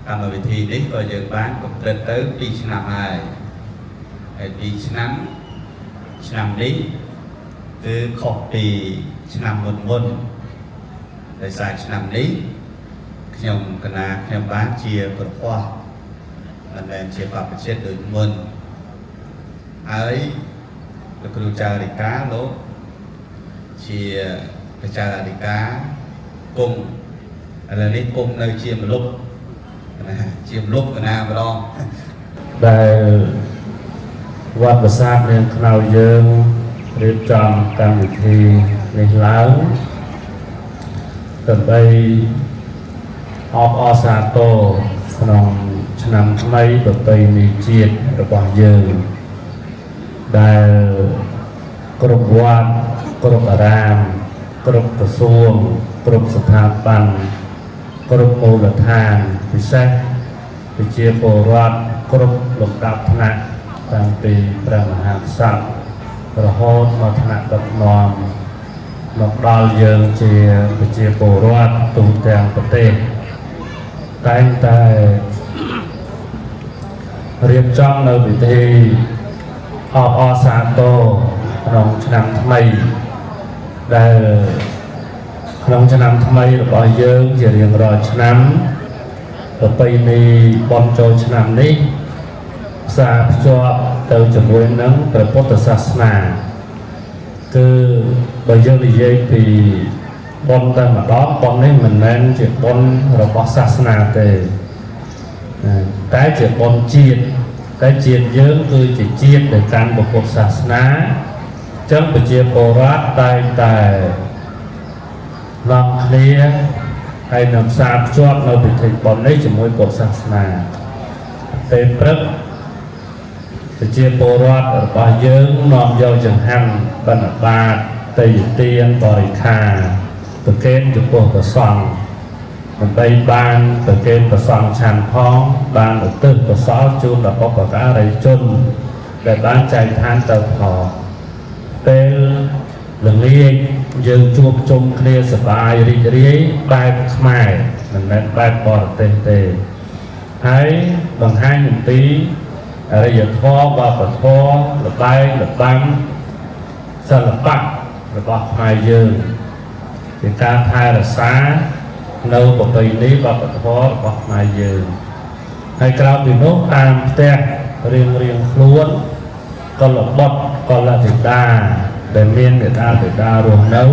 កម្មវិធីនេះក៏យើងបានប្រព្រឹត្តទៅ2ឆ្នាំហើយហើយ2ឆ្នាំឆ្នាំនេះគឺខុសពីឆ្នាំមុនមុនដោយសារឆ្នាំនេះខ្ញុំកណាខ្ញុំបានជាប្រពោះមិនមែនជាបព្វជិតដូចមុនហើយលោកគ្រូចារិកាលោកជាព្រះចារិកាគង់ឥឡូវនេះគង់នៅជាម្លប់ណាជាម្លប់កណាម្ដង ដែលវត្តប្រាសាទនាងខ្នៅយើងរៀបចំកម្មវិធីនេះឡើងដើម្បីអបអរសាទរក្នុងឆ្នាំថ្មីប្រពៃណីជាតិរបស់យើងដែលគ្រប់វត្តគ្រប់អារាមគ្រប់ក្រសួងគ្រប់ស្ថាប័នគ្រប់មូលដ្ឋានពិសេស ប្រជាពលរដ្ឋគ្រប់លំដាប់ថ្នាក់តាំងពីព្រះមហាក្សត្ររហូតមកថ្នាក់ដឹកនាំមកដល់យើងជាប្រជាពលរដ្ឋទូទាំងប្រទេសតែងតែរៀបចំនៅពិធីអបអរសាទរក្នុងឆ្នាំថ្មីដែលក្នុងឆ្នាំថ្មីរបស់យើងជារៀងរាល់ឆ្នាំ ប្រពៃណីបុណ្យចូលឆ្នាំនេះផ្សារភ្ជាប់ទៅជាមួយនឹងព្រះពុទ្ធសាសនាគឺបើយើងនិយាយពីបុណ្យតែម្ដងបុណ្យនេះមិនមែនជាបុណ្យរបស់សាសនាទេតែជាបុណ្យជាតិតែជាតិយើងគឺជាជាតិដែលកាន់ពុទ្ធសាសនាអញ្ចឹងប្រជាពលរដ្ឋតែងតែនាំគ្នា ហើយនឹងផ្សារភ្ជាប់នៅពិធីបុណ្យនេះជាមួយពុទ្ធសាសនាពេលព្រឹកប្រជាពលរដ្ឋរបស់យើងនាំយកចង្ហាន់បិណ្ឌបាតទេយទានបរិខាប្រគេនចំពោះព្រះសង្ឃដើម្បីបានប្រគេនព្រះសង្ឃឆាន់ផងបានឧទ្ទិសកុសលជូនដល់បុព្វការីជនដែលបានចែកឋានទៅផងពេលល្ងាចយើងជួបជុំគ្នាសប្បាយរីករាយបែបខ្មែរមិនមែនបែបបរទេសទេហើយបង្ហាញអំពីអរិយធម៌វប្បធម៌លបែងលបាំសិល្បៈរបស់ខ្មែរយើងជាការថែរក្សានៅប្រពៃណីវប្បធម៌របស់ខ្មែរយើងហើយក្រៅពីនោះតាមផ្ទះរៀងរៀងខ្លួនកុលបុត្រកុលធីតាដែលមានមេតាបិតារស់នៅ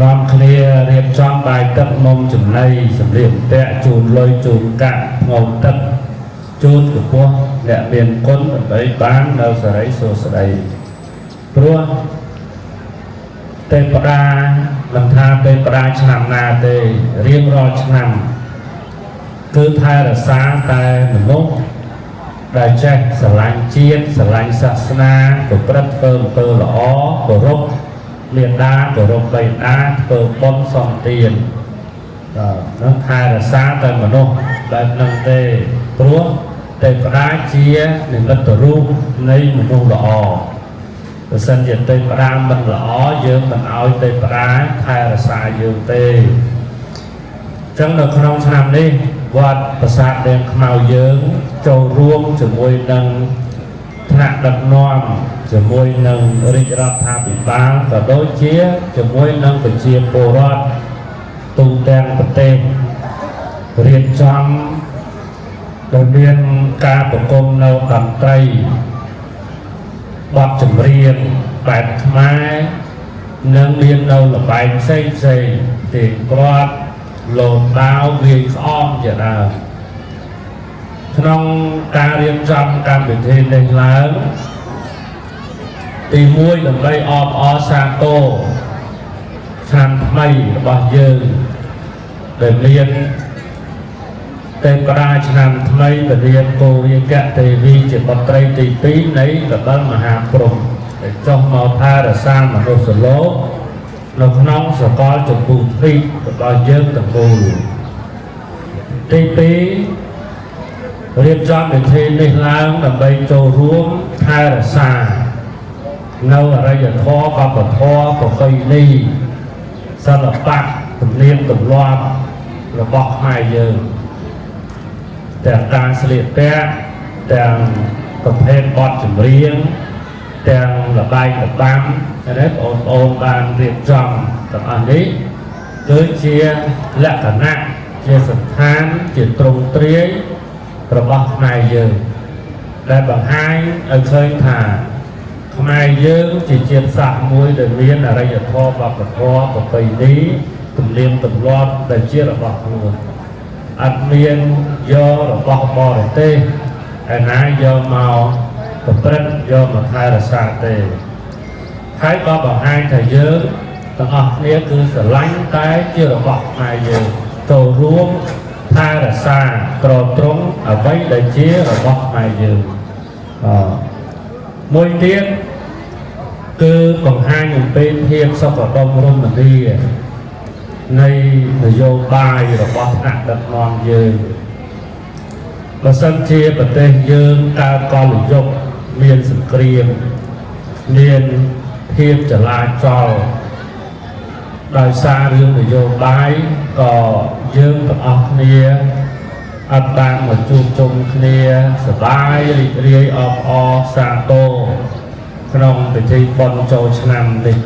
នាំគ្នារៀបចំបាយទឹកនំចំណីសម្លៀកបំពាក់ជូនលុយជូនកាក់ផ្ងោទឹកជូនចំពោះអ្នកមានគុណដើម្បីបាននៅសិរីសួស្តីព្រោះទេវតាមិនថាទេវតាឆ្នាំណាទេរៀងរាល់ឆ្នាំគឺថែរក្សាតែមនុស្សដែលចេះស្រឡាញ់ជាតិស្រឡាញ់សាសនាប្រព្រឹត្តធ្វើអំពើល្អគោរពមេដាគោរពបិតាធ្វើបុណ្យសំទានបាទនឹងថែរក្សាតែមនុស្សបែបហ្នឹងទេព្រោះទេវតាជានិមិត្តរូបនៃមនុស្សល្អបើសិនជាទេវតាមិនល្អយើងមិនឲ្យទេវតាថែរក្សាយើងទេអញ្ចឹងនៅក្នុងឆ្នាំនេះវត្តប្រាសាទនាងខ្មៅយើងចូលរួមជាមួយនឹងថ្នាក់ដឹកនាំជាមួយនឹងរាជរដ្ឋាភិបាលក៏ដូចជាជាមួយនឹងប្រជាពលរដ្ឋទូទាំងប្រទេសរៀបចំដោយមានការប្រគំនៅតន្ត្រីបទចម្រៀងបែបខ្មែរនិងមាននៅល្បែងផ្សេងផ្សេងទេព្រាត់លោតដាវវាយក្អមជាដើមក្នុងការរៀបចំកម្មវិធីនេះឡើងទី1ដើម្បីអបអរសាទរឆ្នាំថ្មីរបស់យើងដែលមានទេវតាឆ្នាំថ្មីពរាមកោរាគទេវីជាបុត្រីទី2នៃកបិលមហាព្រហ្មដែលចុះមកថែរក្សាមនុស្សលោកនៅក្នុងសកលចម្ពោះទ្វីបរបស់យើងទាំងមូលទី2រៀបចំពិធីនេះឡើងដើម្បីចូលរួមថែរក្សានៅអរិយធម៌វប្បធម៌ប្រពៃណីសិល្បៈទំនៀមទម្លាប់របស់ខ្មែរយើង។ ទាំងការស្លៀកពាក់ទាំងប្រភេទបទចម្រៀងទាំងល្បែងរបាំណាបងប្អូនបានរៀបចំទាំងអស់នេះគឺជាលក្ខណៈជាសន្តានជាទ្រង់ទ្រាយរបស់ខ្មែរយើងដែលបង្ហាញឲ្យឃើញថាខ្មែរយើងជាជាតិសាសន៍មួយដែលមានអរិយធម៌វប្បធម៌ប្រពៃណីទំនៀមទម្លាប់ដែលជារបស់ខ្លួនអត់មានយករបស់បរទេសឯណាយកមកប្រព្រឹត្តយកមកថែរក្សាទេហើយក៏បង្ហាញថាយើងទាំងអស់គ្នាគឺស្រឡាញ់តែជារបស់ខ្មែរយើងចូលរួមថែរក្សាទ្រទ្រង់អ្វីដែលជារបស់ខ្មែរយើងអមួយទៀតគឺបង្ហាញអំពីភាពសុខដុមរមនានៃនយោបាយរបស់ថ្នាក់ដឹកនាំយើងបើសិនជាប្រទេសយើងកើតកលិយុគមានសង្គ្រាមមានភាពចលាចលដោយសាររឿងនយោបាយក៏យើងទាំងអស់គ្នាអត់បានមកជួបជុំគ្នាសប្បាយរីករាយអបអរសាទរក្នុងពិធីបុណ្យចូលឆ្នាំនេះ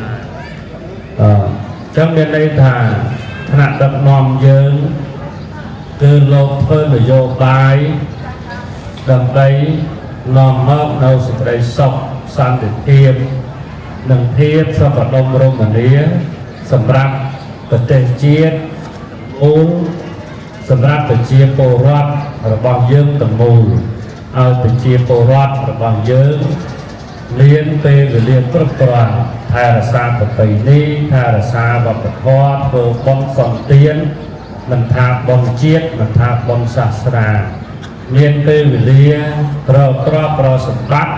អញ្ចឹងមានន័យថាថ្នាក់ដឹកនាំយើងគឺលោកធ្វើនយោបាយដើម្បីនាំមកនូវសេចក្តីសុខសន្តិភាពនិងភាពសុខដុមរមនាសម្រាប់ប្រទេសជាតិមូលសម្រាប់ប្រជាពលរដ្ឋរបស់យើងទាំងមូលឲ្យប្រជាពលរដ្ឋរបស់យើងមានពេលវេលាគ្រប់គ្រាន់ថែរក្សាប្រពៃណីថែរក្សាវប្បធម៌ធ្វើបុណ្យសន្ទានមិនថាបុណ្យជាតិមិនថាបុណ្យសាសនាមានពេលវេលារកទ្រព្យរកសម្បត្តិ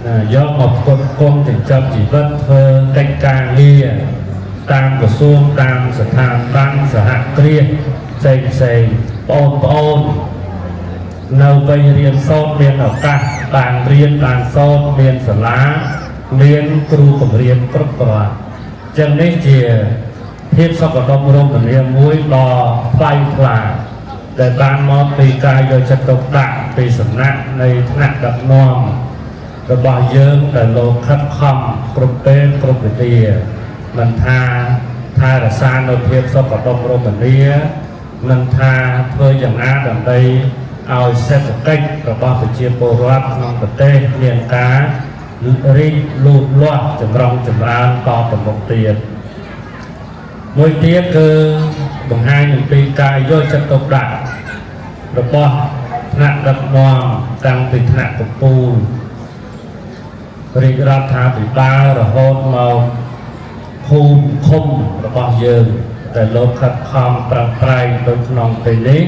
ណាយកមកផ្គត់ផ្គង់ចិញ្ចឹមជីវិតធ្វើកិច្ចការងារតាមក្រសួងតាមស្ថាប័នសហគ្រាសផ្សេងផ្សេងបងប្អូននៅវ័យរៀនសូត្រមានឱកាសបានរៀនបានសូត្រមានសាលាមានគ្រូបង្រៀនគ្រប់គ្រាន់ចឹងនេះជាភាពសុខដុមរមនាមួយដ៏ថ្លៃថ្លាដែលបានមកពីការយកចិត្តទុកដាក់ពីសំណាក់នៃថ្នាក់ដឹកនាំរបស់យើងដែលលោកខិតខំគ្រប់ពេលគ្រប់វេលាមិនថាថែរក្សានៅភាពសុខដុមរមនាមិនថាធ្វើយ៉ាងណាដើម្បីឲ្យសេដ្ឋកិច្ចរបស់ប្រជាពលរដ្ឋក្នុងប្រទេសមានការរីកលូតលាស់ចម្រុងចម្រើនតទៅមុខទៀតមួយទៀតគឺបង្ហាញអំពីការយកចិត្តទុកដាក់របស់ថ្នាក់ដឹកនាំតាំងពីថ្នាក់កំពូលរាជរដ្ឋាភិបាលរហូតមកភូមិឃុំរបស់យើងដែលលោកខិតខំប្រឹងប្រែងនៅក្នុងពេលនេះ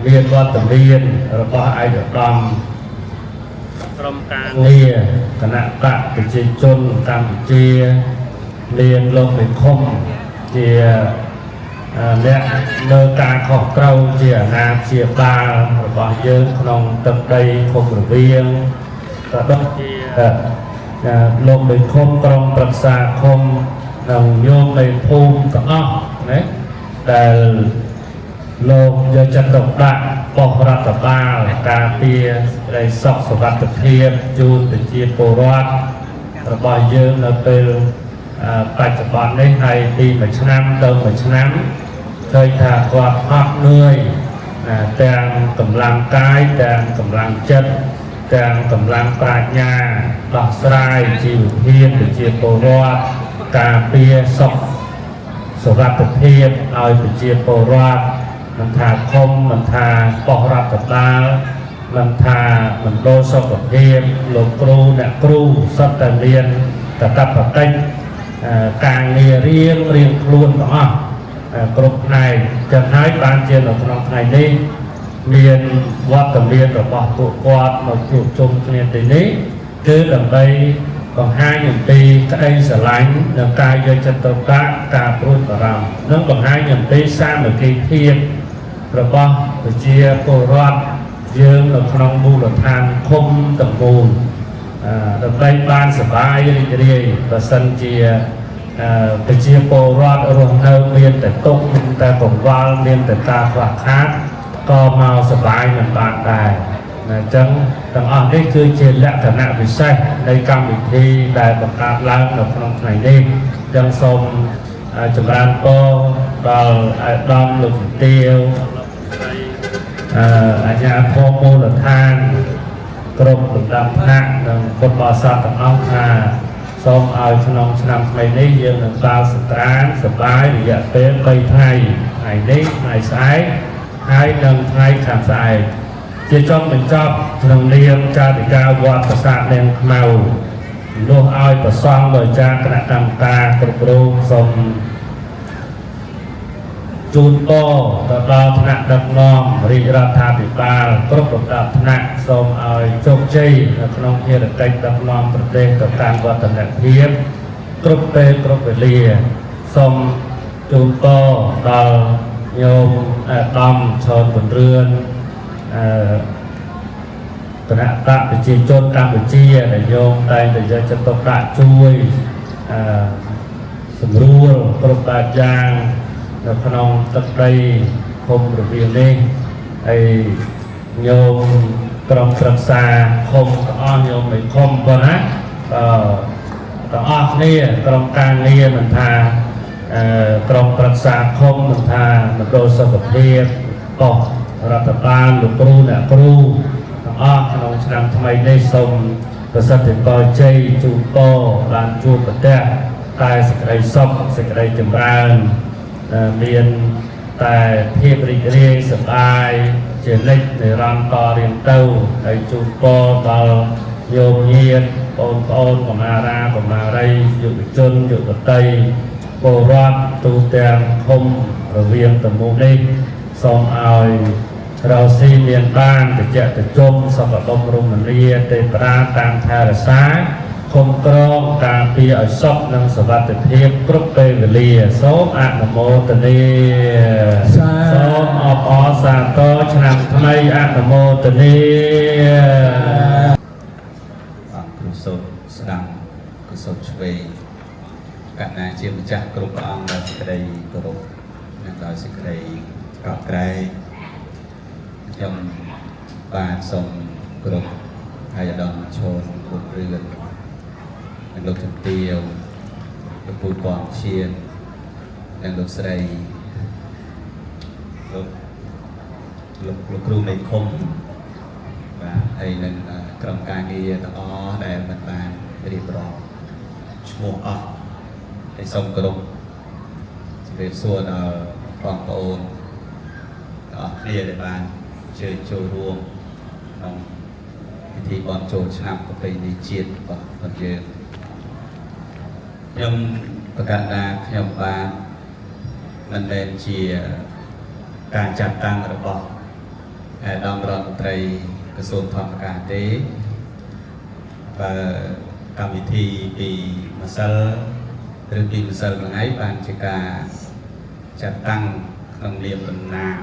មានវត្តមានរបស់ឯកឧត្តមក្រុមការងារគណៈបកប្រជាជនកម្ពុជាមានលោកមេឃុំជាអ្នកលើការខុសត្រូវជាអាណាព្យាបាលរបស់យើងក្នុងទឹកដីឃុំរវៀងក៏ដូចជាលោកមេឃុំក្រុមប្រឹក្សាឃុំនិងញោមនៃភូមិទាំងអស់ណាដែលលោកយកចិត្តទុកដាក់ប៉ុស្តិ៍រដ្ឋបាលការពារសេចក្តីសុខសុវត្ថិភាពជូនប្រជាពលរដ្ឋរបស់យើងនៅពេលបច្ចុប្បន្ននេះហើយពីមួយឆ្នាំទៅមួយឆ្នាំឃើញថាគាត់ហត់នឿយណាទាំងកម្លាំងកាយទាំងកម្លាំងចិត្តទាំងកម្លាំងប្រាជ្ញាដោះស្រាយជីវភាពប្រជាពលរដ្ឋការពារសុខសុវត្ថិភាពឲ្យប្រជាពលរដ្ឋមិនថាឃុំមិនថាប៉ុស្តិ៍រដ្ឋបាលមិនថាមណ្ឌលសុខភាពលោកគ្រូអ្នកគ្រូសុទ្ធតែមានកាតព្វកិច្ចការងាររៀងរៀងខ្លួនទាំងអស់គ្រប់ផ្នែកចឹងហើយបានជានៅក្នុងថ្ងៃនេះមានវត្តមានរបស់ពួកគាត់មកជួបជុំគ្នាទីនេះគឺដើម្បីបង្ហាញអំពីក្តីស្រឡាញ់និងការយកចិត្តទុកដាក់ការព្រួយបារម្ភនិងបង្ហាញអំពីសាមគ្គីភាពរបស់ប្រជាពលរដ្ឋយើងនៅក្នុងមូលដ្ឋានឃុំទាំងមូលដើម្បីបានសប្បាយរីករាយបើសិនជាប្រជាពលរដ្ឋរស់នៅមានតែទុក្ខមានតែកង្វល់មានតែការខ្វះខាត ក៏មកសប្បាយមិនបានដែរណាអញ្ចឹងទាំងអស់នេះគឺជាលក្ខណៈពិសេសនៃកម្មវិធីដែលបង្កើតឡើងនៅក្នុងថ្ងៃនេះអញ្ចឹងសូមចម្រើនពរដល់អាដាមលោកជំទាវអឺអាជ្ញាធរមូលដ្ឋាន គ្រប់លំដាប់ថ្នាក់និងពុទ្ធបរិស័ទទាំងអស់ថាសូមឲ្យក្នុងឆ្នាំថ្មីនេះយើងនឹងដើរសង្ក្រានសប្បាយរយៈពេល3ថ្ងៃថ្ងៃនេះថ្ងៃស្អែកហើយនិងថ្ងៃខាងស្អែកជាចុងបញ្ចប់ក្នុងនាមចាតិកាវត្តប្រាសាទនាងខ្មៅនោះឲ្យប្រសង់ដោយចារគណៈកម្មការគ្រប់រូបសូម ជូនពរទៅដល់ថ្នាក់ដឹកនាំរាជរដ្ឋាភិបាលគ្រប់លំដាប់ថ្នាក់សូមឲ្យជោគជ័យនៅក្នុងភារកិច្ចដឹកនាំប្រទេសទៅតាមវឌ្ឍនភាពគ្រប់ពេលគ្រប់វេលាសូមជូនពរដល់ញោមអាដាមឈនពន្រឿនអឺគណៈបកប្រជាជនកម្ពុជាដែលញោមតែងតែយកចិត្តទុកដាក់ជួយអឺ សម្រួលគ្រប់បែបយ៉ាងនៅក្នុងទឹកដីឃុំរបៀងនេះហើយញោមក្រុមប្រឹក្សាឃុំទាំងអស់ញោមមិនឃុំប៉ុណ្ណាអឺទាំងអស់គ្នាក្រុមការងារមិនថាអឺក្រុមប្រឹក្សាឃុំមិនថាមណ្ឌលសុខភាពប៉ុស្តិ៍រដ្ឋបាលលោកគ្រូអ្នកគ្រូទាំងអស់ក្នុងឆ្នាំថ្មីនេះសូមប្រសិទ្ធិពរជ័យជូនពរបានជួបប្រទះ តែសេចក្តីសុខសេចក្តីចម្រើនដែលមានតែភាពរីករាយសប្បាយជានិច្ចនិរន្តរ៍រៀងទៅហើយជូនពរដល់ញោមញាតិបងប្អូនកុមារាកុមារីយុវជនយុវតីពលរដ្ឋទូទាំងឃុំរវាងតមូលនេះសូមឲ្យរកស៊ីមានបានតិចតិជុំសុខដុមរមនាទេពរាតាមថែរក្សា គុំក្រងការពារឲ្យសុខនិងសុវត្ថិភាពគ្រប់ពេលវេលាសូមអនុមោទនាសូមអបអរសាទរឆ្នាំថ្មីអនុមោទនា អង្គគ្រូសូត្រស្ដាំគ្រូសូត្រឆ្វេងកណ្ណាជាម្ចាស់គ្រប់ព្រះអង្គដោយសេចក្តីគោរពនិងដោយសេចក្តីកោតក្រែងខ្ញុំបាទសូមគោរពហើយឧត្តមឈនពុទ្ធរឿននិងលោកជំទាវលោកពូកងឈៀននិងលោកស្រីលោកលោកលោកគ្រូនៃឃុំ បាទហើយនឹងក្រុមការងារទាំងអស់ដែលមិនបានរៀបរាប់ឈ្មោះអស់ហើយសូមគោរពជម្រាបសួរដល់បងប្អូនទាំងអស់គ្នាដែលបានជើញចូលរួមក្នុងពិធីបុណ្យចូលឆ្នាំប្រពៃណីជាតិរបស់ខ្លួនយើងខ្ញុំប្រកាសថាខ្ញុំបានមិនមែនជាការចាត់តាំងរបស់ ឯកឧត្តមរដ្ឋមន្ត្រីក្រសួងធម្មការទេបើកម្មវិធីពីម្សិលឬពីម្សិលមួយថ្ងៃបានជាការចាត់តាំងក្នុងនាមតំណាង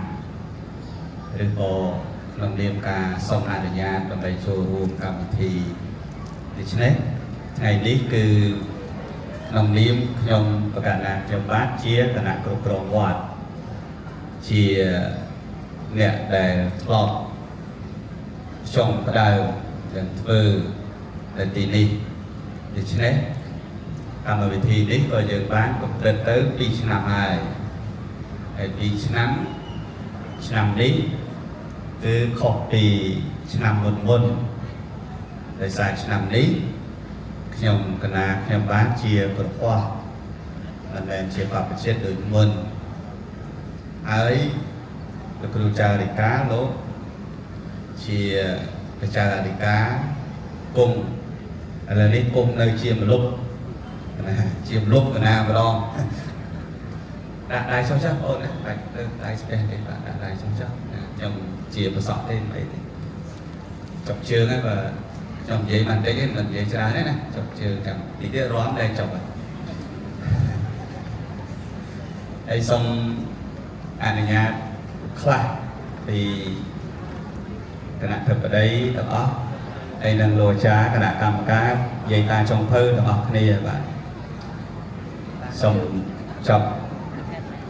ឬក៏ក្នុងនាមការសូមអនុញ្ញាតដើម្បីចូលរួមកម្មវិធីដូច្នេះថ្ងៃនេះគឺក្នុងនាមខ្ញុំប្រកាសណាខ្ញុំបាទជាគណៈគ្រប់គ្រងវត្តជាអ្នកដែលធ្លាប់ចង់ផ្ដើមនិងធ្វើនៅទីនេះដូច្នេះកម្មវិធីនេះក៏យើងបានប្រព្រឹត្តទៅ2ឆ្នាំហើយហើយ2ឆ្នាំឆ្នាំនេះគឺខុសពីឆ្នាំមុនមុនដោយសារឆ្នាំនេះខ្ញុំកណាខ្ញុំបានជាប្រពន្ធមិនមែនជាបព្វជិតដូចមុនហើយ លោកគ្រូចារិកាលោកជាព្រះចារិកាគង់ឥឡូវនេះគង់នៅជាមលុបណាជាមលុបកណាម្ដងដាក់ដៃចុះចុះបងប្អូនណាបាច់លើកដៃស្ពះទេបាទដាក់ដៃចុះចុះណាខ្ញុំជាប្រសក់ទេមិនអីទេចុកជើងហ្នឹងបើខ្ញុំនិយាយបានតិចទេមិននិយាយច្រើនទេណាចុកជើងចាំតិចទៀតរំដែរចុកហើយហើយសូមអនុញ្ញាត ខ្លះពីគណៈធិបតីទាំងអស់ហើយនិងលោកអាចារ្យគណៈកម្មការយាយតាចុងភៅទាំងអស់គ្នាបាទសូមចប់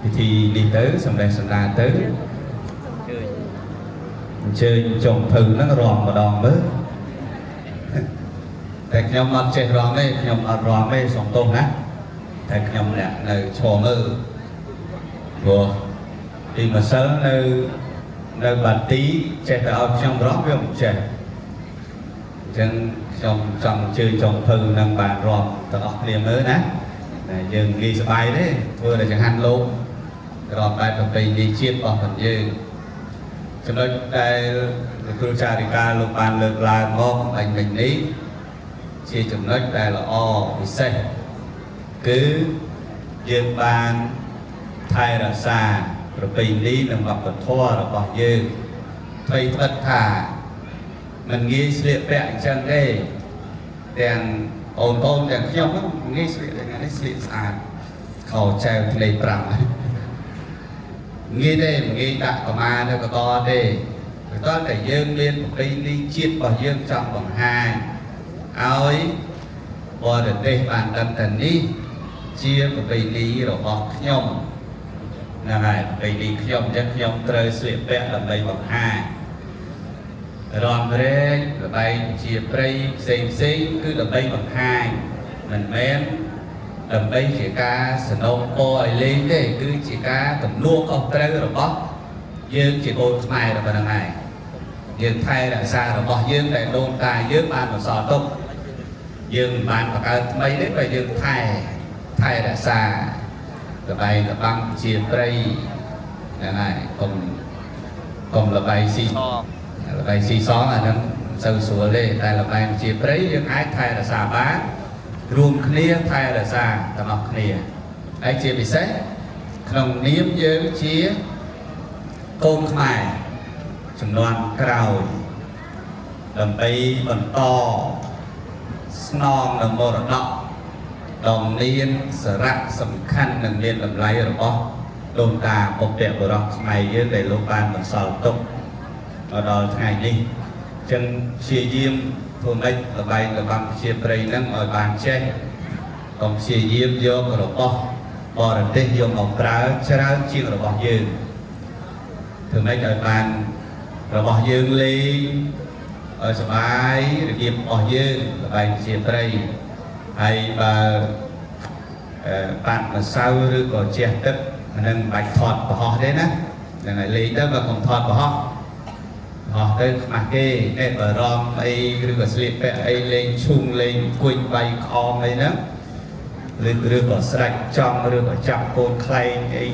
ពិធីនេះទៅសម្ដែងសម្ដានទៅ អញ្ជើញចុងភៅហ្នឹងរំម្ដងមើលតែខ្ញុំអត់ចេះរំទេខ្ញុំអត់រំទេសុំទោសណាតែខ្ញុំអ្នកនៅឈរមើលព្រោះពីម្សិលនៅនៅបាទីចេះតែឲ្យខ្ញុំរំវាមិនចេះអញ្ចឹងខ្ញុំចង់អញ្ជើញចុងភៅនឹងបានរំទាំងអស់គ្នាមើលណាតែយើងងាយសប្បាយទេធ្វើតែចង្ហាន់លោករំបែបប្រពៃណីជាតិរបស់ខ្លួនយើង ចំណុចដែលលោកគ្រូចារិកាលោកបានលើកឡើងមកអញមិញនេះជាចំណុចដែលល្អពិសេសគឺយើងបានថែរក្សាប្រពៃណីនិងវប្បធម៌របស់យើងថ្មីត្បិតថាមិនងាយស្លៀកពាក់អញ្ចឹងទេទាំងបងប្អូនទាំងខ្ញុំហ្នឹងងាយស្លៀកតែថ្ងៃនេះស្លៀកស្អាតខោចែវធ្លេ5ងាយទេមិនងាយដាក់កម្មានៅកកទេព្រោះតតែយើងមានប្រពៃណីជាតិរបស់យើងចង់បង្ហាញឲ្យបរទេសបានដឹងថានេះជាប្រពៃណីរបស់ខ្ញុំហ្នឹងហើយប្រពៃណីខ្ញុំអញ្ចឹងខ្ញុំត្រូវស្លៀកពាក់ដើម្បីបង្ហាញរំរែកល្បែងជាព្រៃផ្សេងផ្សេងគឺដើម្បីបង្ហាញមិនមែនដើម្បីជាការសនំពរឲ្យលេងទេគឺជាការទំនួលខុសត្រូវរបស់យើងជាកូនខ្មែររបស់ហ្នឹងឯងយើងថែរក្សារបស់យើងដែលដូនតាយើងបានបន្សល់ទុកយើងមិនបានបង្កើតថ្មីទេបើយើងថែថែរក្សាល្បែងល្បាំជាព្រៃហ្នឹងហើយកុំកុំល្បែងស៊ីល្បែងស៊ីសងអាហ្នឹងមិនសូវស្រួលទេតែល្បែងជាព្រៃយើងអាចថែរក្សាបានរួមគ្នាថែរក្សាទាំងអស់គ្នាហើយជាពិសេសក្នុងនាមយើងជាកូនខ្មែរចំនួនក្រោយដើម្បីបន្តស្នងនៅមរតកដ៏មានសារៈសំខាន់និងមានតម្លៃរបស់ដូនតាបុព្វបុរសខ្មែរយើងដែលលោកបានបន្សល់ទុកមកដល់ថ្ងៃនេះអញ្ចឹងព្យាយាមធ្វើម៉េចល្បែងល្បាំជាព្រៃហ្នឹងឲ្យបានចេះកុំព្យាយាមយករបស់បរទេសយកមកប្រើច្រើនជាងរបស់យើងធ្វើម៉េចឲ្យបានរបស់យើងលេងឲ្យសប្បាយរបៀបរបស់យើងល្បែងជាព្រៃហើយបើអឺបាត់ម្សៅឬក៏ជះទឹកអានឹងមិនបាច់ថតប្រហោះទេណាហ្នឹងហើយលេងទៅបើកុំថតប្រហោះប្រហោះទៅខ្មាស់គេនេះបើរំអីឬក៏ស្លៀកពាក់អីលេងឈុងលេងគួញបាយក្អមអីហ្នឹងឬឬក៏ស្រាច់ចង់ឬក៏ចាប់កូនខ្លែងអី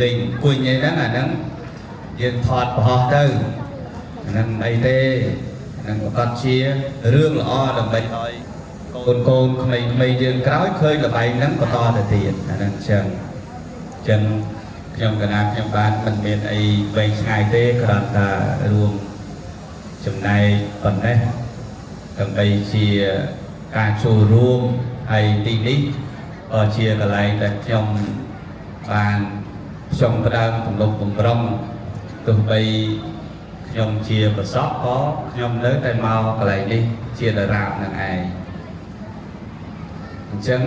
លេងគួញអីហ្នឹងអាហ្នឹងយើងថតប្រហោះទៅអាហ្នឹងមិនអីទេអាហ្នឹងប្រកាសជារឿងល្អដើម្បីឲ្យកូនកូនក្មេងៗយើងក្រោយឃើញល្បែងហ្នឹងបន្តទៅទៀតអាហ្នឹងអញ្ចឹងអញ្ចឹងខ្ញុំកណាខ្ញុំបានមិនមានអីវែងឆ្ងាយទេគ្រាន់តែរួមចំណែកប៉ុណ្ណេះដើម្បីជាការចូលរួមហើយទីនេះក៏ជាកន្លែងដែលខ្ញុំបានផ្ចុងផ្ដើមទំនុកបំរុងទោះបីខ្ញុំជាប្រសពក៏ខ្ញុំនៅតែមកកន្លែងនេះជាដរាបនឹងឯងអញ្ចឹង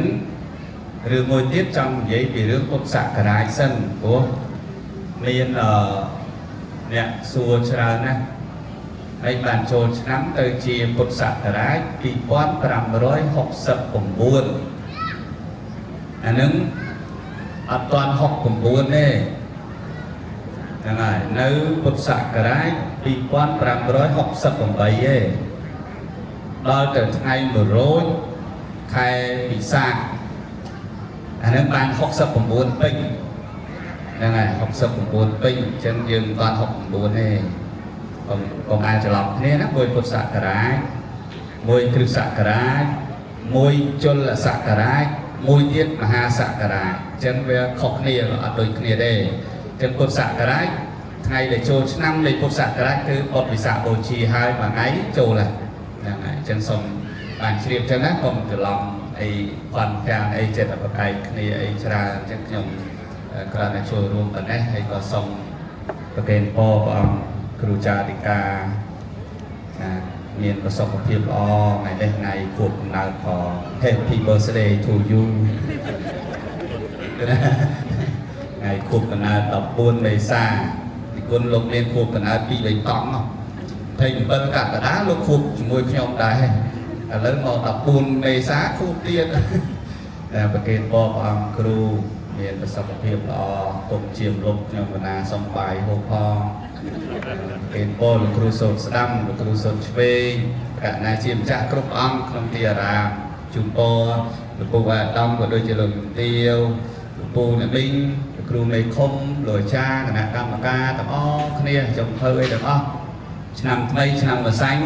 រឿងមួយទៀតចង់និយាយពីរឿងពុទ្ធសករាជសិនព្រោះមានអឺអ្នកសួរច្រើនណាស់ហើយបានចូលឆ្នាំទៅជាពុទ្ធសករាជ2569អានឹងអត់ទាន់69ទេហ្នឹងហើយនៅពុទ្ធសករាជ2568ទេដល់ទៅថ្ងៃ1រោចខែពិសាខអានឹងបាន69ពេញហ្នឹងហើយ69ពេញអញ្ចឹងយើងមិនទាន់69ទេកុំកុំអាចច្រឡំគ្នាណាមួយពុទ្ធសករាជមួយគ្រិស្តសករាជមួយជលសករាជមួយទៀតមហាសករាជអញ្ចឹងវាខុសគ្នាអត់ដូចគ្នាទេអញ្ចឹងពុទ្ធសករាជថ្ងៃដែលចូលឆ្នាំនៃពុទ្ធសករាជគឺបុត្រវិសាខបូជាហើយមួយថ្ងៃចូលហើយហ្នឹងហើយអញ្ចឹងសូមបានជ្រាបអញ្ចឹងណាកុំច្រឡំអីផន់ទាំងអីចិត្តបកែកគ្នាអីច្រើនអញ្ចឹងខ្ញុំគ្រាន់តែចូលរួមប៉ុណ្ណេះហើយក៏សូមប្រគេនពរព្រះអង្គគ្រូចារិកាណាមានប្រសុខភាពល្អថ្ងៃនេះថ្ងៃខួបកំណើតផង Happy birthday to you ថ្ងៃខួបកំណើត14មេសា គុណលោកមានខួបកណ្ដាល2 3តង់27កក្កដាលោកខួបជាមួយខ្ញុំដែរឥឡូវមក14មេសាខួបទៀតតែប្រគេនពរព្រះអង្គគ្រូមានប្រសិទ្ធភាពល្អគុំជាមលុបខ្ញុំកណាសំបាយហូបផងប្រគេនពរលោកគ្រូសូត្រស្ដាំលោកគ្រូសូត្រឆ្វេងកណាជាម្ចាស់គ្រប់អង្គក្នុងទីអារាមជូនពរលោកពូអាដាមក៏ដូចជាលោកជំទាវលោកពូអ្នកមីងលោកគ្រូមេឃុំលោកអាចារ្យគណៈកម្មការទាំងអស់គ្នាចុងភៅអីទាំងអស់ឆ្នាំថ្មីឆ្នាំម្សាញ់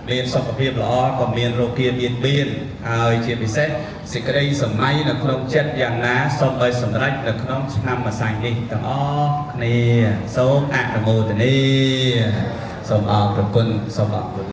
មានសុខភាពល្អក៏មានរោគាបៀតបៀនហើយជាពិសេសសេចក្តីសម័យនៅក្នុងចិត្តយ៉ាងណាសូមឲ្យសម្រេចនៅក្នុងឆ្នាំម្សាញ់នេះទាំងអស់គ្នាសូមអនុមោទនាសូមអរព្រគុណសូមអរគុណ។